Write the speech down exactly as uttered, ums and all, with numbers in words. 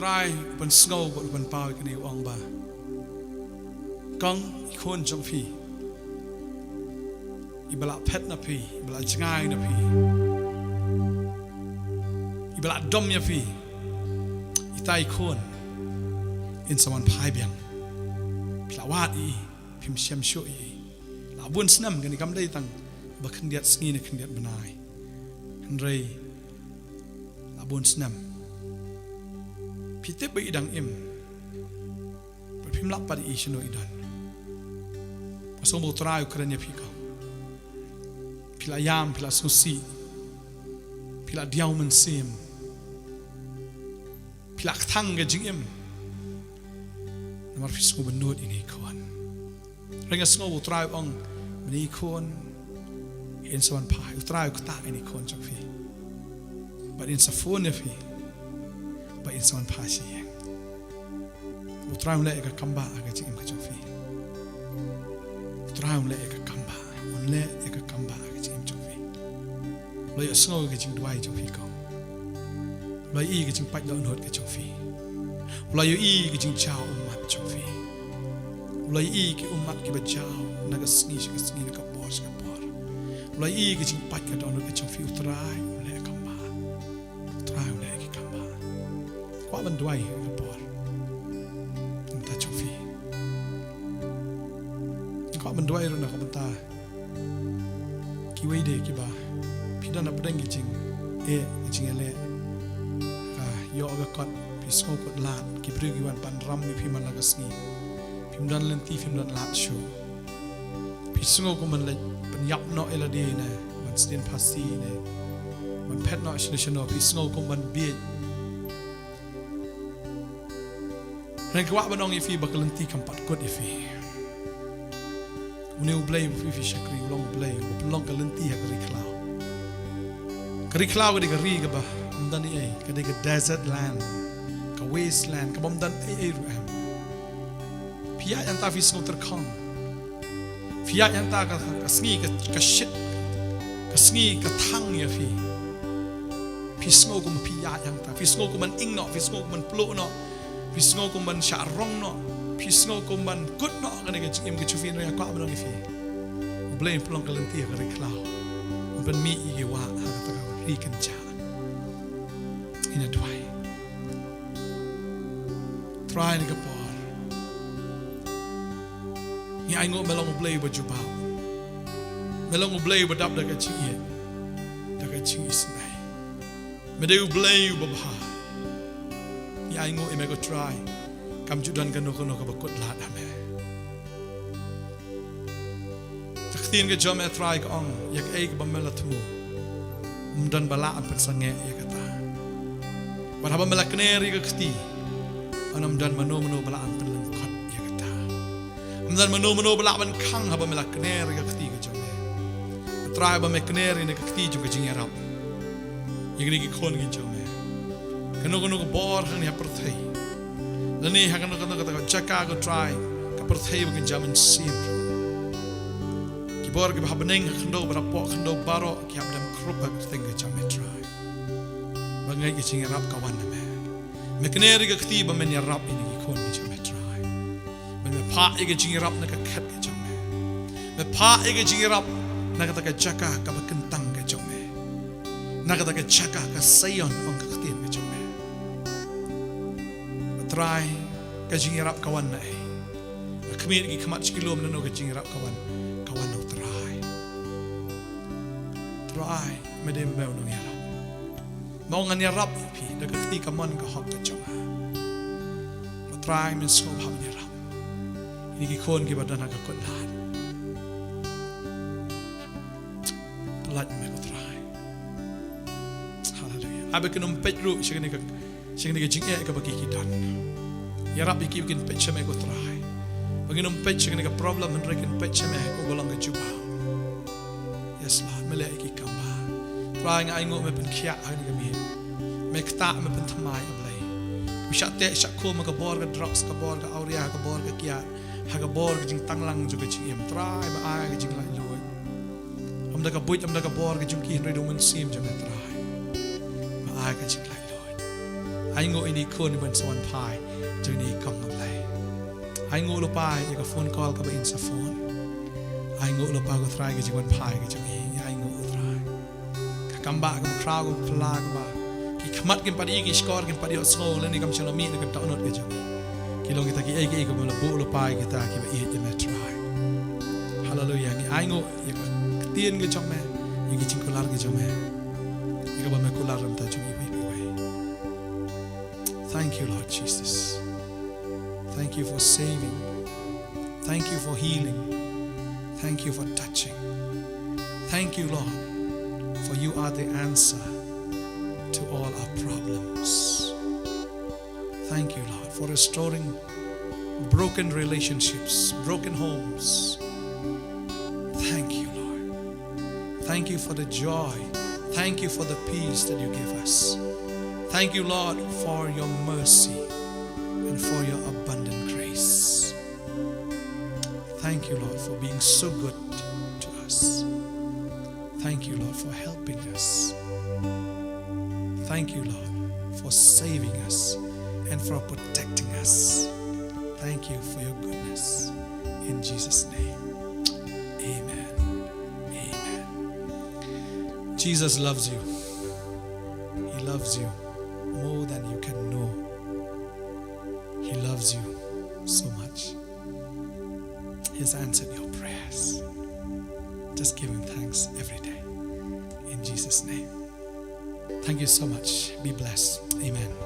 Trai u pynsngew bad u pynpaw ïa kane, u ong ba, kong, i khun jong phi, iba la phet na phi, iba la jngai na phi, iba la dom ïa phi, ita i khun, in sa wan phai biang. Phi la wad ïa i, phim shem shuh ïa i. La bun snem, kane kam dei tang ba khyndiat sngi ne khyndiat bnai. Hynrei la bun snem. Phi tip ba i dang im. Bad phim lah pat ïa i shano i don. Nga sngew ba U Trai u kren ïa phi, kong. Phi la ïam, phi la sngewsih. Phi la diaw mynsiem. Phi la kthang ka jingim. Namar phi sngew bynnud ïa i khun. Hynrei nga sngew ba U Trai u ong, mynne i khun, in sa wan phai. U Trai u ktah ïa i khun jong phi. Bad in sa phone ïa phi. Bad in sa wan phai sha ïing. U Trai un leh ïa ka kam ba ha ka jingim ka jong phi. U Trai un leh ïa ka kam ba. Un leh ïa ka kam ba ha ka jingim jong phi. U la ïohsngew ïa ka jingduwai jong phi, kong. U la ïohi ïa ka jingpait dohnud ka jong phi. U la ïohi ïa ka jingjaw ummat jong phi. U la ïohi ïa ki ummat kiba jaw na ka sngi sha ka sngi, na ka por sha ka por. U la ïohi ïa ka jingpait ka dohnud ka jong phi. U Trai un leh ïa ka kam ba. U Trai un leh ïa ka kam ba. Kwah ban duwai ha kane ka por na ka bynta jong phi. Kwah ban duwai ruh na ka bynta kiwei de kiba phi don hapdeng ki jingeh, ki jingeh leh. Ka ïoh ka kot, phi sngew kot lad, ki briew ki wan pan ram ïa phi man la ka sngi. Phim don lynti, phim don lad shuh. Phi sngew kum ban leit pynïap noh ïa lade ne ban sdien phasi ne ban phet noh shano shano, phi sngew kum ban bieit. Hynrei nga kwah ban ong ïa phi ba ka lynti kam pat kut ïa phi. Une U Blei uba phi, phi shakri u long U Blei uba pynlong ka lynti ha ka ri khlaw. Ka ri khlaw ka dei ka ri kaba ym don ei ei, ka dei ka desert land, ka wasteland, kaba ym don ei ei ruh em. Phi ïaid hangta phi sngew tyrkhong. Phi ïaid hangta ka, ka sngi ka, ka shit, ka sngi ka thang ïa phi. Phi sngew kum phi ïaid hangta, phi sngew kum ban ing noh, phi sngew kum ban pluh noh, phi sngew kum ban shah rong noh, phi sngew kum ban kut noh kane ka jingim ka jong phi. Hynrei nga kwah ban ong ïa phi, U Blei un pynlong ka lynti ha ka ri khlaw, un pynmih ïa ki wah ha kata ka ri kynjah. Ngin ïa duwai. Trai, ha kane ka por ngi ainguh me long U Blei uba jubab. Me long U Blei uba dap da ka jingïeit, da ka jingisynei. Me dei U Blei uba bha. Ngi ainguh ïa me ko Trai, kam ju don kano kano kaba kut lad ha me. Ka ktien ka jong me Trai ka ong, ïa kaei kaba me la thmu, ym don ba lah ban pynsangeh ïa kata. Bad haba me la kner ïa ka kti, ym don mano mano ba lah ban pynlyngkot ïa kata. Ym don mano mano ba lah ban khang haba me la kner ïa ka kti ka jong me. Trai, haba me kner ïa ka kti jong ka jingïarap ïa kine ki khun ki jong me, kano kano ka bor hangne ha pyrthei, lane ha kano kano kata ka jaka ko Trai, ka pyrthei ba kan jam mynsiem. Ki bor kiba ha bneng, ha khyndew bad hapoh khyndew baroh ki hap dem krup ha ka kyrteng ka jong me Trai. Ba ngeit ka jingïarap ka wan na me. Me kner ïa ka kti ba men ïarap ïa kine ki khun ki jong me Trai. Ba me phah ïa ka jingïarap na ka khet ka jong me. Me phah ïa ka jingïarap na kata ka jaka kaba kyntang ka jong me. Na kata ka jaka ka Sion, ong ka ktien ka jong me. Ba Trai, ka jingïarap ka wan na ei? Nga khmih ki khmat shi ki lum, nano ka jingïarap ka wan? Ka wan na U Trai. Trai, me dei me u nongïarap. Me ong ngan ïarap ïa phi da ka kti kamon ka hok ka jong nga. Ba Trai, men sngewbha ban ïarap ïa kine ki khun kiba don ha ka kut lad. Pyllait me ko Trai. Haleluya. Ai ba kin ym peit ruh sha kane ka, sha kane ka jingeh kaba ki, ki don. Ïarap ïa ki ba kin peit sha me ko Trai. Ba kin ym peit sha kane ka problem, hynrei kin peit sha me uba long ka jubab. Yes Lord, me leh ïa ki kam bha. Trai, nga ainguh me pynkhiah ha kane ka miet. Me ktah, me pynthymmai, A Blei. Kiba shah teh shah khum ha ka bor ka drugs, ka bor ka awria, ha ka bor ka kiad, ha ka bor ka jingtanglang jong ka jingim, Trai, me ai ka jinglaitluid. Ym da ka buit, ym da ka bor ka jong ki, hynrei da u Mynsiem jong me Trai. Me ai ka jinglaitluid. Ainguh ïa i khun ban sa wan phai jong i kam, A Blei. Ainguh lypa ïa ka phone call kaba in sa phone. Ainguh lypa, ko Trai, ka jingwan phai ka jong i. Ainguh, ko Trai. Ka kambah kaba khraw, kaba phylla, kaba ki khmat kim pat ïohi, ki shkor kim pat ïohsngew, lane kam shym la mih na ka dohnud ka jong i. Ki long kita kiei kiei kaba la buh lypa ïa kita kiba ïeit ïa me, Trai. Haleluya. Ngi ainguh ïa ka ktien ka jong me, ïa ki jingkular ka jong me, ïa kaba me kular na ka bynta jong iwei pa iwei. Thank you, Lord Jesus. Thank you for saving. Thank you for healing. Thank you for touching. Thank you, Lord, for you are the answer to all our problems. Thank you, Lord, for restoring broken relationships, broken homes. Thank you, Lord. Thank you for the joy. Thank you for the peace that you give us. Thank you, Lord, for your mercy and for your abundant grace. Thank you, Lord, for being so good to us. Thank you, Lord, for helping us. Thank you, Lord, for saving us and for protecting us. Thank you for your goodness. In Jesus' name, amen. Amen. Jesus loves you. He loves you more than you can know. He loves you so much. He has answered your prayers. Just give him thanks every day. In Jesus' name. Thank you so much. Be blessed. Amen.